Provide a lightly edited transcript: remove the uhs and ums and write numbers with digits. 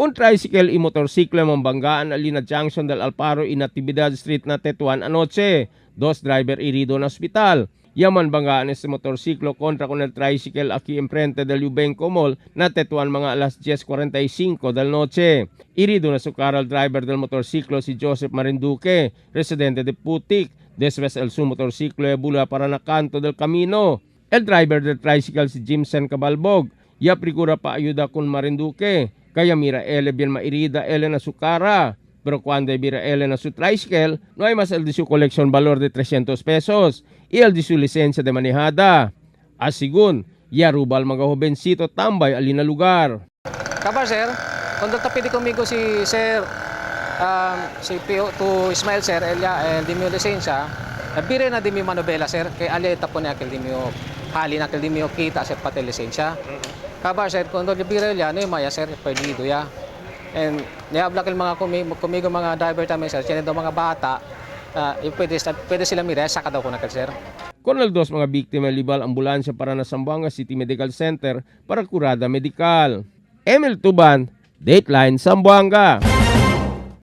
Un tricycle y motorsiklo mambanggaan alina Junction del Alparo y Natividad Street na Tetuan anoche. Dos driver herido na hospital. Yaman banggaan este motorsiklo kontra con el tricycle aquí enfrente del Yubenco Mall na Tetuan mga alas 10:45 del noche. Herido na su cara el driver del motorsiklo si Joseph Marinduque, residente de Putik. Después el su motorsiklo bula para na kanto del camino. El driver del tricycle si Jimson Cabalbog. Ya prigura pa ayuda con Marinduque. Kaya mira ele bien mairida ele na su cara. Pero cuando mira ele na su tricycle, no hay más el de su colección valor de 300 pesos y el de su licencia de manejada. Asigun, yarubal mga jovencito tambay alina lugar. Kabar sir, kung pidi conmigo si sir, si PO2 Ismael sir, el di mio lisensya, bire na di mio manobela sir, kay ali tapon ni akil di mio hali na akil di mio kita sir pati lisensya. Kabar sir, kung bire ya, no maya sir, perdido ya. And niabla kil mga kumigo mga driver tamin sir, siya daw mga bata, pwede sila mira, saka daw ko na sir. Con el dos mga biktima libal ambulansya para na Zamboanga City Medical Center para kurada medikal. Emil Tuban, Dateline Zamboanga.